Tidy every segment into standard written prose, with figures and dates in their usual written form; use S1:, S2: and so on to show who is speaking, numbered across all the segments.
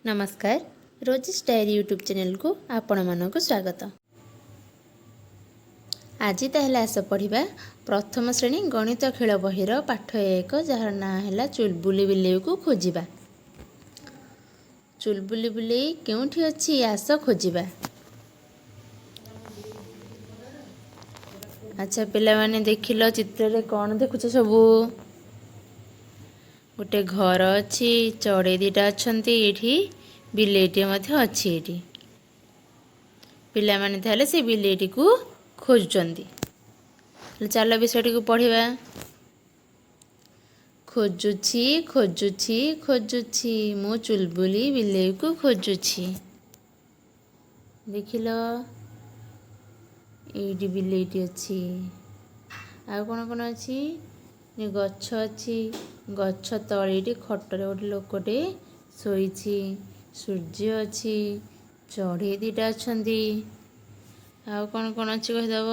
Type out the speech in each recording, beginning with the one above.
S1: ନମସ୍କାର, Rosie's diary YouTube ଚ୍ୟାନେଲକୁ ଆପଣମାନଙ୍କୁ ସ୍ୱାଗତ। ଆଜି ତାହେଲେ ଆସ ପଢ଼ିବା ପ୍ରଥମ ଶ୍ରେଣୀ ଗଣିତ ଖେଳ ବହିର ପାଠ 1, ଯାହାର ନାଁ ହେଲା ଚୁଲବୁଲି ବିଲେଇକୁ ଖୋଜିବା। ଚୁଲବୁଲି ବିଲେଇ କେଉଁଠି ଅଛି, ଆସ ଖୋଜିବା। ଆଚ୍ଛା ପିଲାମାନେ, ଦେଖିଲ ଚିତ୍ରରେ କ'ଣ ଦେଖୁଛ ସବୁ? ଗୋଟେ ଘର ଅଛି, ଚଢ଼େଇ ଦୁଇଟା ଅଛନ୍ତି, ଏଇଠି ବିଲେଇଟିଏ ମଧ୍ୟ ଅଛି। ଏଇଠି ପିଲାମାନେ ତାହେଲେ ସେ ବିଲେଇଟିକୁ ଖୋଜୁଛନ୍ତି। ଚାଲ ବିଷୟଟିକୁ ପଢ଼ିବା। ଖୋଜୁଛି, ଖୋଜୁଛି, ଖୋଜୁଛି, ମୁଁ ଚୁଲବୁଲି ବିଲେଇକୁ ଖୋଜୁଛି। ଦେଖିଲ, ଏଇଠି ବିଲେଇଟି ଅଛି। ଆଉ କ'ଣ କ'ଣ ଅଛି? ଗଛ ଅଛି, ଗଛ ତଳେ ଏଇଠି ଖଟରେ ଗୋଟେ ଲୋକଟେ ଶୋଇଛି, ସୂର୍ଯ୍ୟ ଅଛି, ଚଢ଼େଇ ଦୁଇଟା ଅଛନ୍ତି। ଆଉ କ'ଣ କ'ଣ ଅଛି କହିଦେବ?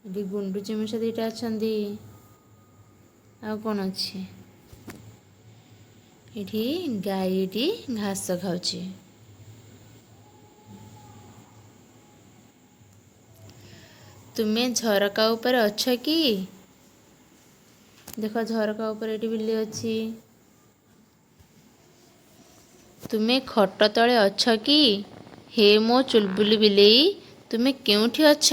S1: ଏଠି ଗୁଣ୍ଡୁଚି ମୂଷା ଦୁଇଟା ଅଛନ୍ତି। ଆଉ କ'ଣ ଅଛି? ଏଠି ଗାଈଟି ଘାସ ଖାଉଛି। ତୁମେ ଝରକା ଉପରେ ଅଛ କି? ଦେଖ, ଝରକା ଉପରେ ଏଠି ବିଲେଇ ଅଛି। ତୁମେ ଖଟ ତଳେ ଅଛ କି? ହେ ମୋ ଚୁଲବୁଲି ବିଲେଇ, ତୁମେ କେଉଁଠି ଅଛ?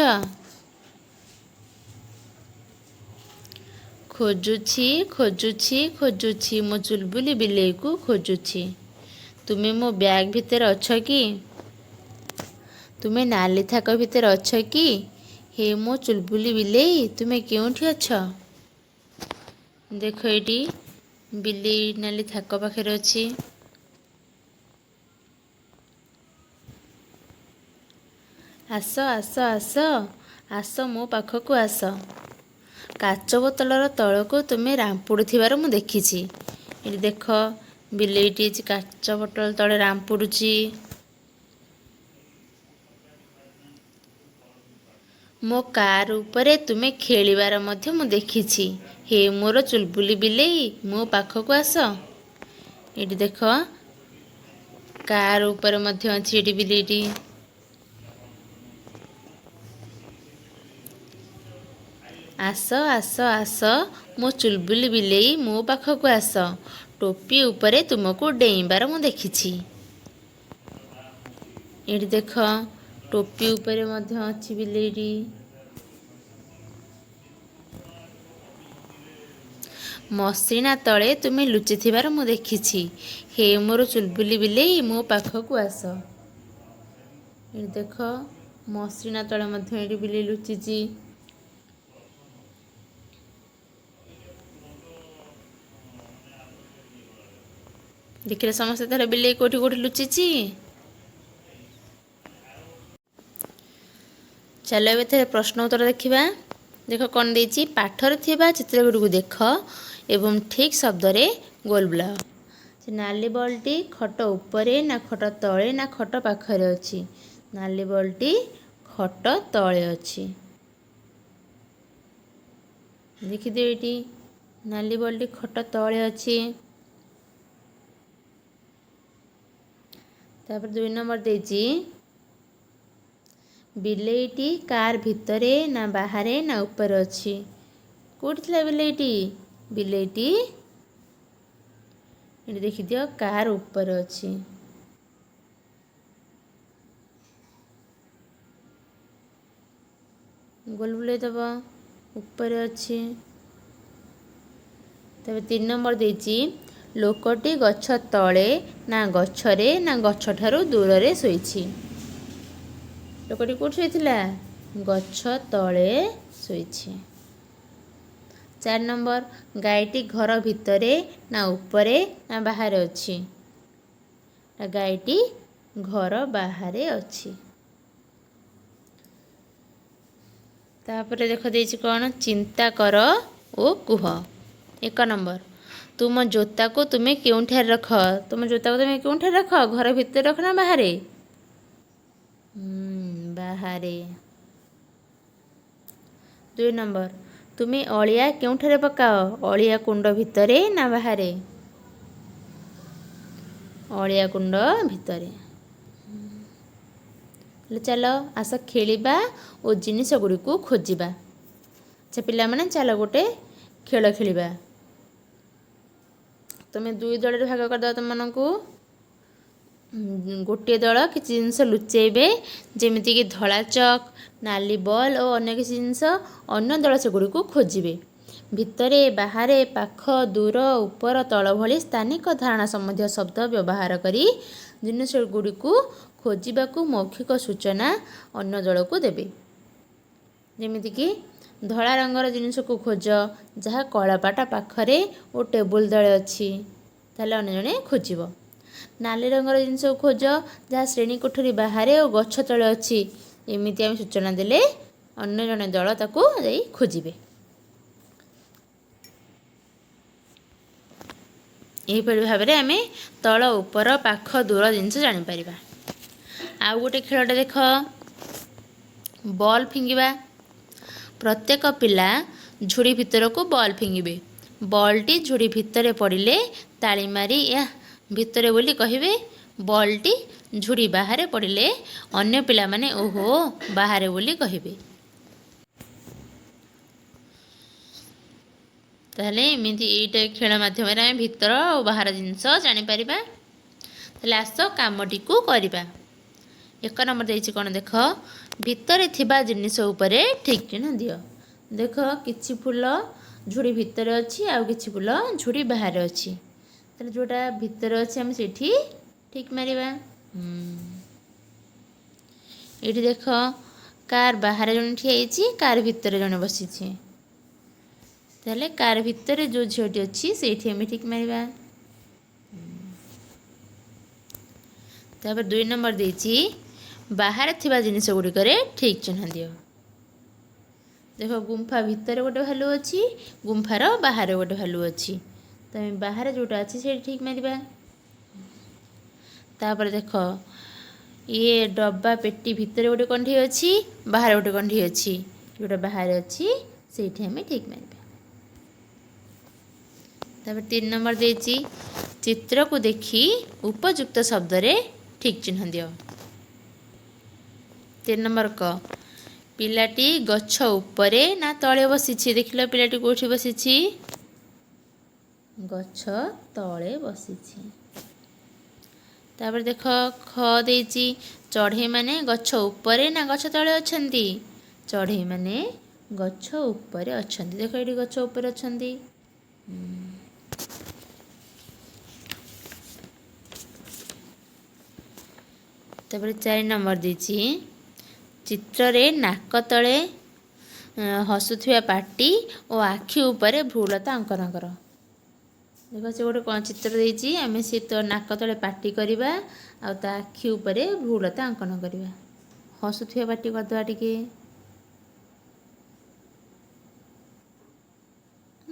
S1: ଖୋଜୁଛି, ଖୋଜୁଛି, ଖୋଜୁଛି, ମୋ ଚୁଲବୁଲି ବିଲେଇକୁ ଖୋଜୁଛି। ତୁମେ ମୋ ବ୍ୟାଗ୍ ଭିତରେ ଅଛ କି? ତୁମେ ନାଲି ଥାକ ଭିତରେ ଅଛ କି? ହେ ମୋ ଚୁଲବୁଲି ବିଲେଇ, ତୁମେ କେଉଁଠି ଅଛ? ଦେଖ, ଏଇଠି ବିଲେଇ ନାଲି ଥାକ ପାଖରେ ଅଛି। ଆସ, ଆସ, ଆସ, ଆସ, ମୋ ପାଖକୁ ଆସ। କାଚ ବୋତଲର ତଳକୁ ତୁମେ ରାମ୍ପୁଡ଼ୁଥିବାର ମୁଁ ଦେଖିଛି। ଏଠି ଦେଖ, ବିଲେଇଟି ଅଛି କାଚ ବୋତଲ ତଳେ ରାମ୍ପୁଡ଼ୁଛି। ମୋ କାର୍ ଉପରେ ତୁମେ ଖେଳିବାର ମଧ୍ୟ ମୁଁ ଦେଖିଛି। ହେ ମୋର ଚୁଲବୁଲି ବିଲେଇ, ମୋ ପାଖକୁ ଆସ। ଏଠି ଦେଖ, କାର୍ ଉପରେ ମଧ୍ୟ ଅଛି ଏଠି ବିଲେଇଟି। ଆସ, ଆସ, ଆସ, ମୋ ଚୁଲବୁଲି ବିଲେଇ, ମୋ ପାଖକୁ ଆସ। ଟୋପି ଉପରେ ତୁମକୁ ଡେଇଁବାର ମୁଁ ଦେଖିଛି। ଏଠି ଦେଖ, ଟୋପି ଉପରେ ମଧ୍ୟ ଅଛି ବିଲେଇଟି। ମସିଣା ତଳେ ତୁମେ ଲୁଚିଥିବାର ମୁଁ ଦେଖିଛି। ହେ ମୋର ଚୁଲବୁଲି ବିଲେଇ, ମୋ ପାଖକୁ ଆସ। ଏଠି ଦେଖ, ମସିଣା ତଳେ ମଧ୍ୟ ଏଠି ବିଲେଇ ଲୁଚିଛି। ଦେଖିଲେ ସମସ୍ତେ ତାହେଲେ ବିଲେଇ କୋଉଠି କୋଉଠି ଲୁଚିଛି? ଚାଲ ଏବେ ଥରେ ପ୍ରଶ୍ନ ଉତ୍ତର ଦେଖିବା। ଦେଖ କ'ଣ ଦେଇଛି। ପାଠରେ ଥିବା ଚିତ୍ରଗୁଡ଼ିକୁ ଦେଖ ଏବଂ ଠିକ୍ ଶବ୍ଦରେ ଗୋଲ ବୁଲାଅ। ସେ ନାଲି ବଲ୍ଟି ଖଟ ଉପରେ ନା ଖଟ ତଳେ ନା ଖଟ ପାଖରେ ଅଛି? ନାଲି ବଲ୍ଟି ଖଟ ତଳେ ଅଛି। ଦେଖିଦିଅ, ଏଇଠି ନାଲି ବଲ୍ଟି ଖଟ ତଳେ ଅଛି। ତାପରେ 2 ନମ୍ବର ଦେଇଛି, ବିଲେଇଟି କାର୍ ଭିତରେ ନା ବାହାରେ ନା ଉପରେ ଅଛି? କେଉଁଠି ଥିଲା ବିଲେଇଟି? ବିଲେଇଟି ଏଠି ଦେଖିଦିଅ, କାର୍ ଉପରେ ଅଛି। ଗୋଲ ବୁଲେଇ ଦେବ, ଉପରେ ଅଛି। ତାପରେ 3 ନମ୍ବର ଦେଇଛି, ଲୋକଟି ଗଛ ତଳେ ନା ଗଛରେ ନା ଗଛଠାରୁ ଦୂରରେ ଶୋଇଛି? ଲୋକଟି କେଉଁଠି ଶୋଇଥିଲା? ଗଛ ତଳେ ଶୋଇଛି। 4 ନମ୍ବର, ଗାଈଟି ଘର ଭିତରେ ନା ଉପରେ ନା ବାହାରେ ଅଛି? ଗାଈଟି ଘର ବାହାରେ ଅଛି। ତାପରେ ଦେଖ ଦେଇଛି କ'ଣ, ଚିନ୍ତା କର ଓ କୁହ। 1 ନମ୍ବର, ତୁମ ଜୋତାକୁ ତୁମେ କେଉଁଠାରେ ରଖ? ତୁମ ଜୋତାକୁ ତୁମେ କେଉଁଠାରେ ରଖ? ଘର ଭିତରେ ରଖ ନା ବାହାରେ? ବାହାରେ। 2 ନମ୍ବର, ତୁମେ ଅଳିଆ କେଉଁଠାରେ ପକାଅ? ଅଳିଆ କୁଣ୍ଡ ଭିତରେ ନା ବାହାରେ? ଅଳିଆ କୁଣ୍ଡ ଭିତରେ। ହେଲେ ଚାଲ ଆସ ଖେଳିବା ଓ ଜିନିଷ ଗୁଡ଼ିକୁ ଖୋଜିବା। ଆଚ୍ଛା ପିଲାମାନେ, ଚାଲ ଗୋଟେ ଖେଳ ଖେଳିବା। ତୁମେ ଦୁଇ ଦଳରେ ଭାଗ କରିଦେବା ତୁମମାନଙ୍କୁ। ଗୋଟିଏ ଦଳ କିଛି ଜିନିଷ ଲୁଚେଇବେ, ଯେମିତିକି ଧଳା ଚକ୍, ନାଲି ବଲ୍ ଓ ଅନ୍ୟ କିଛି ଜିନିଷ। ଅନ୍ୟ ଦଳ ସେଗୁଡ଼ିକୁ ଖୋଜିବେ। ଭିତରେ, ବାହାରେ, ପାଖ, ଦୂର, ଉପର, ତଳ ଭଳି ସ୍ଥାନିକ ଧାରଣା ସମ୍ବନ୍ଧୀୟ ଶବ୍ଦ ବ୍ୟବହାର କରି ଜିନିଷ ଗୁଡ଼ିକୁ ଖୋଜିବାକୁ ମୌଖିକ ସୂଚନା ଅନ୍ୟ ଦଳକୁ ଦେବେ। ଯେମିତିକି ଧଳା ରଙ୍ଗର ଜିନିଷକୁ ଖୋଜ, ଯାହା କଳାପାଟ ପାଖରେ ଓ ଟେବୁଲ ତଳେ ଅଛି। ତାହେଲେ ଅନ୍ୟ ଜଣେ ଖୋଜିବ। ନାଲି ରଙ୍ଗର ଜିନିଷକୁ ଖୋଜ, ଯାହା ଶ୍ରେଣୀ କୋଠରୀ ବାହାରେ ଓ ଗଛ ତଳେ ଅଛି। ଏମିତି ଆମେ ସୂଚନା ଦେଲେ ଅନ୍ୟ ଜଣେ ଦଳ ତାକୁ ଯାଇ ଖୋଜିବେ। ଏହିପରି ଭାବରେ ଆମେ ତଳ, ଉପର, ପାଖ, ଦୂର ଜିନିଷ ଜାଣିପାରିବା। ଆଉ ଗୋଟେ ଖେଳଟା ଦେଖ, ବଲ୍ ଫିଙ୍ଗିବା। ପ୍ରତ୍ୟେକ ପିଲା ଝୁଡ଼ି ଭିତରକୁ ବଲ୍ ଫିଙ୍ଗିବେ। ବଲ୍ଟି ଝୁଡ଼ି ଭିତରେ ପଡ଼ିଲେ ତାଳି ମାରି ଏହା ଭିତରେ ବୋଲି କହିବେ। ବଲ୍ଟି ଝୁଡ଼ି ବାହାରେ ପଡ଼ିଲେ ଅନ୍ୟ ପିଲାମାନେ ଓହୋ ବାହାରେ ବୋଲି କହିବେ। ତାହେଲେ ଏମିତି ଏଇଟା ଖେଳ ମାଧ୍ୟମରେ ଆମେ ଭିତର ଆଉ ବାହାର ଜିନିଷ ଜାଣିପାରିବା। ତାହେଲେ ଆସ କାମଟିକୁ କରିବା। 1 ନମ୍ବର ଦେଇଛି କ'ଣ ଦେଖ, ଭିତରେ ଥିବା ଜିନିଷ ଉପରେ ଠିକ୍ ଚିହ୍ନ ଦିଅ। ଦେଖ କିଛି ଫୁଲ ଝୁଡ଼ି ଭିତରେ ଅଛି ଆଉ କିଛି ଫୁଲ ଝୁଡ଼ି ବାହାରେ ଅଛି। ତାହେଲେ ଯେଉଁଟା ଭିତରେ ଅଛି ଆମେ ସେଇଠି ଠିକ୍ ମାରିବା। ଏଇଠି ଦେଖ କାର୍ ବାହାରେ ଜଣେ ଠିଆ ହେଇଛି, କାର୍ ଭିତରେ ଜଣେ ବସିଛି। ତାହେଲେ କାର୍ ଭିତରେ ଯେଉଁ ଝିଅଟି ଅଛି ସେଇଠି ଆମେ ଠିକ୍ ମାରିବା। ତାପରେ 2 ନମ୍ବର ଦେଇଛି, ବାହାରେ ଥିବା ଜିନିଷ ଗୁଡ଼ିକରେ ଠିକ୍ ଚିହ୍ନ ଦିଅ। ଦେଖ ଗୁମ୍ଫା ଭିତରେ ଗୋଟେ ଭାଲୁ ଅଛି, ଗୁମ୍ଫାର ବାହାରେ ଗୋଟେ ଭାଲୁ ଅଛି। ତ ଆମେ ବାହାରେ ଯେଉଁଟା ଅଛି ସେଇଠି ଠିକ୍ ମାରିବା। ତାପରେ ଦେଖ ଇଏ ଡବା ପେଟି ଭିତରେ ଗୋଟେ କଣ୍ଢେଇ ଅଛି, ବାହାରେ ଗୋଟେ କଣ୍ଢେଇ ଅଛି। ଯେଉଁଟା ବାହାରେ ଅଛି ସେଇଠି ଆମେ ଠିକ୍ ମାରିବା। ତାପରେ 3 ନମ୍ବର ଦେଇଛି, ଚିତ୍ରକୁ ଦେଖି ଉପଯୁକ୍ତ ଶବ୍ଦରେ ଠିକ୍ ଚିହ୍ନ ଦିଅ। 3 ନମ୍ବର କ, ପିଲାଟି ଗଛ ଉପରେ ନା ତଳେ ବସିଛି? ଦେଖିଲ ପିଲାଟି କେଉଁଠି ବସିଛି? ଗଛ ତଳେ ବସିଛି। ତାପରେ ଦେଖ ଖ ଦେଇଛି, ଚଢ଼େଇମାନେ ଗଛ ଉପରେ ନା ଗଛ ତଳେ ଅଛନ୍ତି? ଚଢ଼େଇମାନେ ଗଛ ଉପରେ ଅଛନ୍ତି। ଦେଖ ଏଇଠି ଗଛ ଉପରେ ଅଛନ୍ତି। ତାପରେ 4 ନମ୍ବର ଦେଇଛି, ଚିତ୍ରରେ ନାକ ତଳେ ହସୁଥିବା ପାଟି ଓ ଆଖି ଉପରେ ଭ୍ରୂଲତା ଅଙ୍କନ କର। ଦେଖ ସେ ଗୋଟେ କ'ଣ ଚିତ୍ର ଦେଇଛି, ଆମେ ସେ ତ ନାକ ତଳେ ପାଟି କରିବା ଆଉ ତା ଆଖି ଉପରେ ଭ୍ରୂଲତା ଅଙ୍କନ କରିବା। ହସୁଥିବା ପାଟି କରିଦେବା ଟିକେ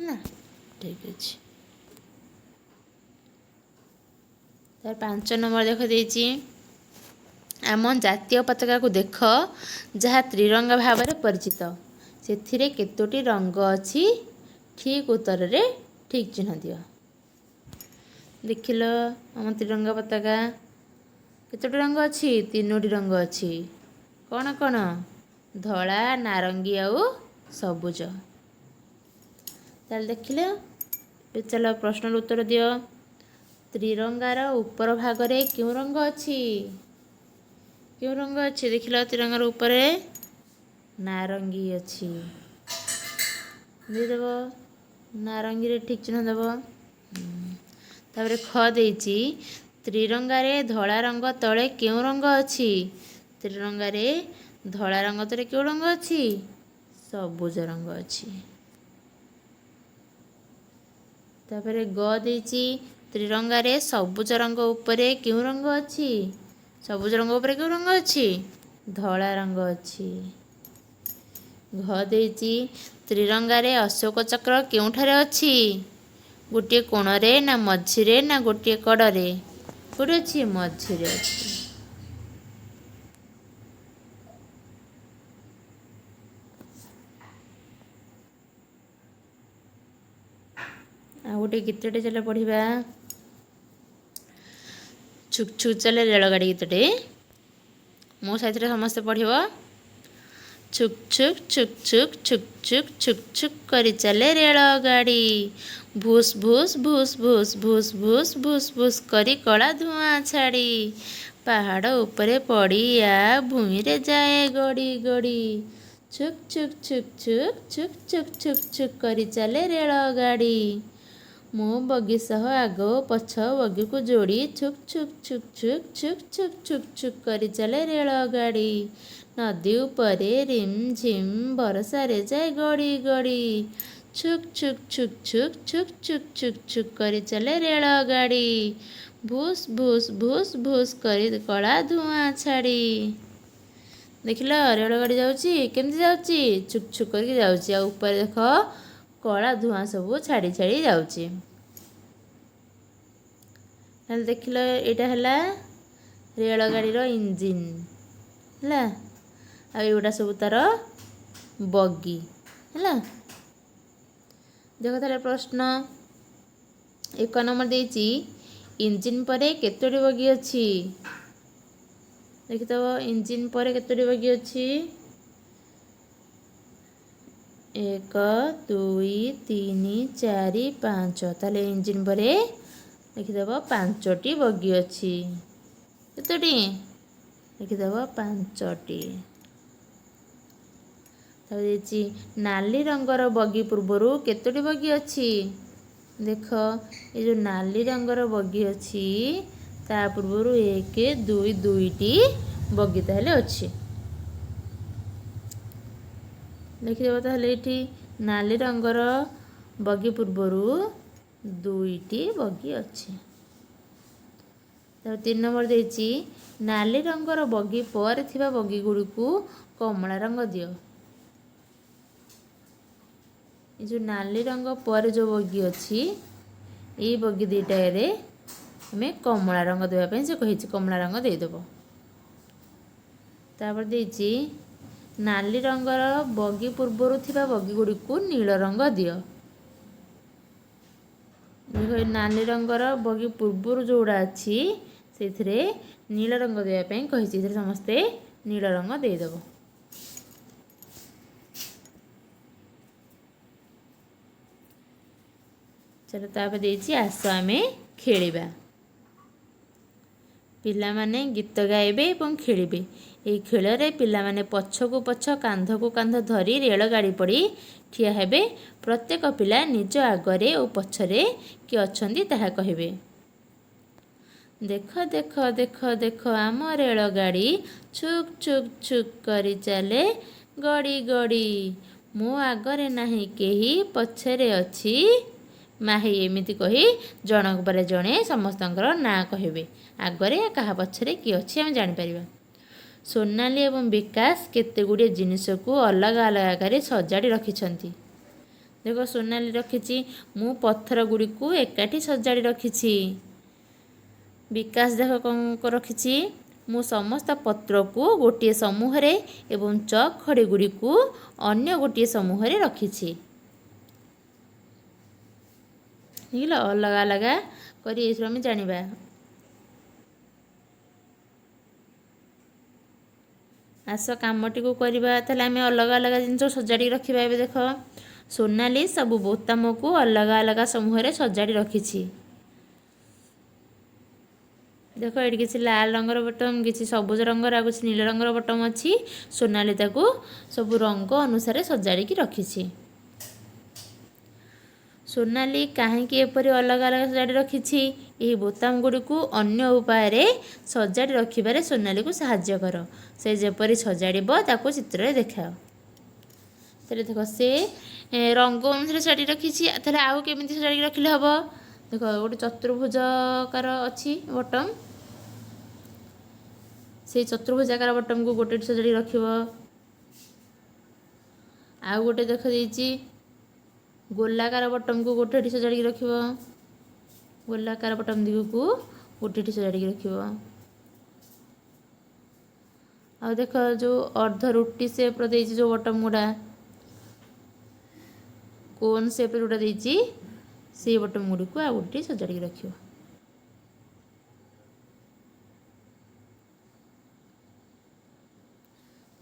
S1: ନା, ଠିକ୍ ଅଛି। ତାର 5 ନମ୍ବର ଦେଖ ଦେଇଛି, ଆମ ଜାତୀୟ ପତାକାକୁ ଦେଖ ଯାହା ତ୍ରିରଙ୍ଗା ଭାବରେ ପରିଚିତ, ସେଥିରେ କେତୋଟି ରଙ୍ଗ ଅଛି? ଠିକ୍ ଉତ୍ତରରେ ଠିକ୍ ଚିହ୍ନ ଦିଅ। ଦେଖିଲ ଆମ ତ୍ରିରଙ୍ଗା ପତାକା କେତୋଟି ରଙ୍ଗ ଅଛି? 3ଟି ରଙ୍ଗ ଅଛି। କ'ଣ କ'ଣ? ଧଳା, ନାରଙ୍ଗୀ ଆଉ ସବୁଜ। ତାହେଲେ ଦେଖିଲ। ଏବେ ଚାଲ ପ୍ରଶ୍ନର ଉତ୍ତର ଦିଅ। ତ୍ରିରଙ୍ଗାର ଉପର ଭାଗରେ କେଉଁ ରଙ୍ଗ ଅଛି? କେଉଁ ରଙ୍ଗ ଅଛି? ଦେଖିଲ ତ୍ରିରଙ୍ଗାର ଉପରେ ନାରଙ୍ଗୀ ଅଛି। ଦେଇଦେବ ନାରଙ୍ଗୀରେ ଠିକ୍ ଚିହ୍ନ ଦେବ। ତାପରେ ଖ ଦେଇଛି, ତ୍ରିରଙ୍ଗାରେ ଧଳା ରଙ୍ଗ ତଳେ କେଉଁ ରଙ୍ଗ ଅଛି? ତ୍ରିରଙ୍ଗାରେ ଧଳା ରଙ୍ଗ ତଳେ କେଉଁ ରଙ୍ଗ ଅଛି? ସବୁଜ ରଙ୍ଗ ଅଛି। ତାପରେ ଗ ଦେଇଛି, ତ୍ରିରଙ୍ଗାରେ ସବୁଜ ରଙ୍ଗ ଉପରେ କେଉଁ ରଙ୍ଗ ଅଛି? ସବୁଜ ରଙ୍ଗ ଉପରେ କେଉଁ ରଙ୍ଗ ଅଛି? ଧଳା ରଙ୍ଗ ଅଛି। ଘ ଦେଇଛି, ତ୍ରିରଙ୍ଗାରେ ଅଶୋକ ଚକ୍ର କେଉଁଠାରେ ଅଛି? ଗୋଟିଏ କୋଣରେ ନା ମଝିରେ ନା ଗୋଟିଏ କଡ଼ରେ? କେଉଁଠି ଅଛି? ମଝିରେ ଅଛି। ଆଉ ଗୋଟେ ଗୀତଟେ ଚାଲ ପଢ଼ିବା। ଛୁକ୍ ଛୁକ୍ ଚାଲେ ରେଳଗାଡ଼ି ଗୀତଟେ ମୋ ସାଥିରେ ସମସ୍ତେ ପଢ଼ିବ। ଛୁକ୍ ଛୁକ୍ ଛୁକ୍ ଛୁକ୍ ଛୁକ୍ ଛୁକ୍ ଛୁକ୍ ଛୁକ୍ କରି ଚାଲେ ରେଳଗାଡ଼ି, ଭୁସ୍ ଭୁସ୍ ଭୁସ୍ ଭୁସ୍ ଭୁସ୍ ଭୁସ୍ ଭୁସ୍ ଭୁସ୍ କରି କଳା ଧୂଆଁ ଛାଡ଼ି, ପାହାଡ଼ ଉପରେ ପଡ଼ିଆ ଭୂଇଁରେ ଯାଏ ଗଡ଼ି ଗଡ଼ି, ଛୁକ୍ ଛୁକ୍ ଛୁକ୍ ଛୁକ୍ ଛୁକ୍ ଛୁକ୍ ଛୁକ୍ ଛୁକ୍ କରି ଚାଲେ ରେଳଗାଡ଼ି। ମୋ ବଗି ସହ ଆଗ ଓ ପଛ ବଗିକୁ ଯୋଡ଼ି, ଛୁକ୍ ଛୁକ୍ ଛୁକ୍ ଛୁକ୍ ଛୁକ୍ ଛୁକ୍ ଛୁକ୍ ଛୁକ୍ କରି ଚାଲେ ରେଳଗାଡ଼ି। ନଦୀ ଉପରେ ରିମ୍ ଝିମ୍ ବରଷାରେ ଯାଏ ଗଡ଼ି ଗଡ଼ି, ଛୁକ୍ ଛୁକ୍ ଛୁକ୍ ଛୁକ୍ ଛୁକ୍ ଛୁକ୍ ଛୁକ୍ ଛୁକ୍ କରି ଚାଲେ ରେଳଗାଡ଼ି, ଭୁସ୍ ଭୁସ୍ ଭୁସ୍ ଭୁସ୍ କରି କଳା ଧୂଆଁ ଛାଡ଼ି। ଦେଖିଲ, ରେଳଗାଡ଼ି ଯାଉଛି, କେମିତି ଯାଉଛି? ଛୁକ୍ ଛୁକ୍ କରିକି ଯାଉଛି, ଆଉ ଉପରେ ଦେଖ କଳା ଧୂଆଁ ସବୁ ଛାଡ଼ି ଛାଡ଼ି ଯାଉଛି। ତାହେଲେ ଦେଖିଲ, ଏଇଟା ହେଲା ରେଳଗାଡ଼ିର ଇଞ୍ଜିନ୍ ହେଲା, ଆଉ ଏଗୁଡ଼ା ସବୁ ତାର ବଗି ହେଲା। ଦେଖ ତାହେଲେ ପ୍ରଶ୍ନ 1 ନମ୍ବର ଦେଇଛି, ଇଞ୍ଜିନ୍ ପରେ କେତୋଟି ବଗି ଅଛି? ଦେଖିଥବ, ଇଞ୍ଜିନ୍ ପରେ କେତୋଟି ବଗି ଅଛି? 1, 2, 3, 4, 5। ତାହେଲେ ଇଞ୍ଜିନ୍ ପରେ ଦେଖିଦେବ 5ଟି ବଗି ଅଛି। କେତୋଟି? ଦେଖିଦେବ 5ଟି। ତାପରେ ଦେଇଛି, ନାଲି ରଙ୍ଗର ବଗି ପୂର୍ବରୁ କେତୋଟି ବଗି ଅଛି? ଦେଖ, ଏ ଯେଉଁ ନାଲି ରଙ୍ଗର ବଗି ଅଛି ତା ପୂର୍ବରୁ 1, 2, 2ଟି ବଗି ତାହେଲେ ଅଛି। ଦେଖିଦେବ ତାହେଲେ ଏଇଠି ନାଲି ରଙ୍ଗର ବଗି ପୂର୍ବରୁ 2ଟି ବଗି ଅଛି। ତାପରେ 3 ନମ୍ବର ଦେଇଛି, ନାଲି ରଙ୍ଗର ବଗି ପରେ ଥିବା ବଗି ଗୁଡ଼ିକୁ କମଳା ରଙ୍ଗ ଦିଅ। ଏ ଯେଉଁ ନାଲି ରଙ୍ଗ ପରେ ଯେଉଁ ବଗି ଅଛି, ଏଇ ବଗି ଦୁଇଟାରେ ଆମେ କମଳା ରଙ୍ଗ ଦେବା ପାଇଁ ସେ କହିଛି, କମଳା ରଙ୍ଗ ଦେଇଦେବ। ତାପରେ ଦେଇଛି, ନାଲି ରଙ୍ଗର ବଗି ପୂର୍ବରୁ ଥିବା ବଗି ଗୁଡ଼ିକୁ ନୀଳ ରଙ୍ଗ ଦିଅ। ଦେଖ, ଏ ନାଲି ରଙ୍ଗର ବଗି ପୂର୍ବରୁ ଯେଉଁଗୁଡ଼ା ଅଛି ସେଇଥିରେ ନୀଳ ରଙ୍ଗ ଦେବା ପାଇଁ କହିଛି, ଏଥିରେ ସମସ୍ତେ ନୀଳ ରଙ୍ଗ ଦେଇଦେବ। ଚାଲ, ତାପରେ ଦେଇଛି, ଆସ ଆମେ ଖେଳିବା। ପିଲାମାନେ ଗୀତ ଗାଇବେ ଏବଂ ଖେଳିବେ। ଏହି ଖେଳରେ ପିଲାମାନେ ପଛକୁ ପଛ କାନ୍ଧକୁ କାନ୍ଧ ଧରି ରେଳଗାଡ଼ି ପଡ଼ି ଠିଆ ହେବେ। ପ୍ରତ୍ୟେକ ପିଲା ନିଜ ଆଗରେ ଓ ପଛରେ କିଏ ଅଛନ୍ତି ତାହା କହିବେ। ଦେଖ ଦେଖ ଦେଖ ଦେଖ ଆମ ରେଳଗାଡ଼ି, ଛୁକ୍ ଛୁକ୍ ଛୁକ୍ କରି ଚାଲେ ଗଡ଼ି ଗଡ଼ି, ମୋ ଆଗରେ ନାହିଁ କେହି, ପଛରେ ଅଛି ମାହି। ଏମିତି କହି ଜଣକ ପରେ ଜଣେ ସମସ୍ତଙ୍କର ନାଁ କହିବେ, ଆଗରେ କାହା ପଛରେ କିଏ ଅଛି ଆମେ ଜାଣିପାରିବା। ସୋନାଲି ଏବଂ ବିକାଶ କେତେ ଗୁଡ଼ିଏ ଜିନିଷକୁ ଅଲଗା ଅଲଗା କରି ସଜାଡ଼ି ରଖିଛନ୍ତି। ଦେଖ, ସୋନାଲି ରଖିଛି, ମୁଁ ପଥର ଗୁଡ଼ିକୁ ଏକାଠି ସଜାଡ଼ି ରଖିଛି। ବିକାଶ ଦେଖ କ'ଣ ରଖିଛି, ମୁଁ ସମସ୍ତ ପତ୍ରକୁ ଗୋଟିଏ ସମୂହରେ ଏବଂ ଚକ୍ ଖଡ଼ି ଗୁଡ଼ିକୁ ଅନ୍ୟ ଗୋଟିଏ ସମୂହରେ ରଖିଛି। ଦେଖିଲ, ଅଲଗା ଅଲଗା କରି ଏଥିରୁ ଆମେ ଜାଣିବା। ଆସ କାମଟିକୁ କରିବା। ତାହେଲେ ଆମେ ଅଲଗା ଅଲଗା ଜିନିଷ ସଜାଡ଼ିକି ରଖିବା ଏବେ। ଦେଖ, ସୋନାଲି ସବୁ ବୋତାମକୁ ଅଲଗା ଅଲଗା ସମୂହରେ ସଜାଡ଼ି ରଖିଛି। ଦେଖ, ଏଠି କିଛି ଲାଲ ରଙ୍ଗର ବଟମ, କିଛି ସବୁଜ ରଙ୍ଗର, ଆଉ କିଛି ନୀଳ ରଙ୍ଗର ବଟମ ଅଛି। ସୋନାଲି ତାକୁ ସବୁ ରଙ୍ଗ ଅନୁସାରେ ସଜାଡ଼ିକି ରଖିଛି। ସୋନାଲି କାହିଁକି ଏପରି ଅଲଗା ଅଲଗା ସଜାଡ଼ି ରଖିଛି? ଏହି ବୋତାମ ଗୁଡ଼ିକୁ ଅନ୍ୟ ଉପାୟରେ ସଜାଡ଼ି ରଖିବାରେ ସୋନାଲିକୁ ସାହାଯ୍ୟ କର। ସେ ଯେପରି ସଜାଡ଼ିବ ତାକୁ ଚିତ୍ରରେ ଦେଖାଅ। ତାହେଲେ ଦେଖ, ସେ ରଙ୍ଗ ଅନୁସାରେ ସଜାଡ଼ି ରଖିଛି, ତାହେଲେ ଆଉ କେମିତି ସଜାଡ଼ିକି ରଖିଲେ ହେବ? ଦେଖ, ଗୋଟେ ଚତୁର୍ଭୁଜାକାର ଅଛି ବଟମ, ସେଇ ଚତୁର୍ଭୁଜାକାର ବଟମକୁ ଗୋଟେ ସଜାଡ଼ି ରଖିବ। ଆଉ ଗୋଟେ ଦେଖ ଦେଇଛି, ଗୋଲାକାର ବଟମକୁ ଗୋଟେ ଏଠି ସଜାଡ଼ିକି ରଖିବ, ଗୋଲାକାର ବଟମ ଦିଗକୁ ଗୋଟେ ଏଠି ସଜାଡ଼ିକି ରଖିବ। ଆଉ ଦେଖ, ଯେଉଁ ଅର୍ଦ୍ଧ ରୁଟି ସେପ୍ର ଦେଇଛି, ଯେଉଁ ବଟମ ଗୁଡ଼ା କୋନ୍ ସେପ୍ର ଯେଉଁଟା ଦେଇଛି, ସେଇ ବଟମ ଗୁଡ଼ିକୁ ଆଉ ଗୋଟେ ସଜାଡ଼ିକି ରଖିବ।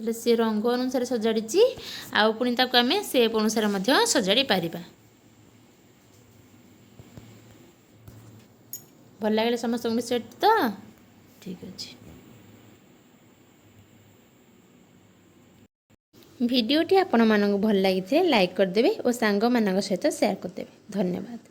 S1: ହେଲେ ସେ ରଙ୍ଗ ଅନୁସାରେ ସଜାଡ଼ିଛି, ଆଉ ପୁଣି ତାକୁ ଆମେ ସେପ୍ ଅନୁସାରେ ମଧ୍ୟ ସଜାଡ଼ି ପାରିବା। ଭଲ ଲାଗିଲା ସମସ୍ତଙ୍କୁ ବିଷୟଟି ତ? ଠିକ୍ ଅଛି। ଭିଡ଼ିଓଟି ଆପଣମାନଙ୍କୁ ଭଲ ଲାଗିଥିଲେ ଲାଇକ୍ କରିଦେବେ ଓ ସାଙ୍ଗମାନଙ୍କ ସହିତ ସେୟାର କରିଦେବେ। ଧନ୍ୟବାଦ।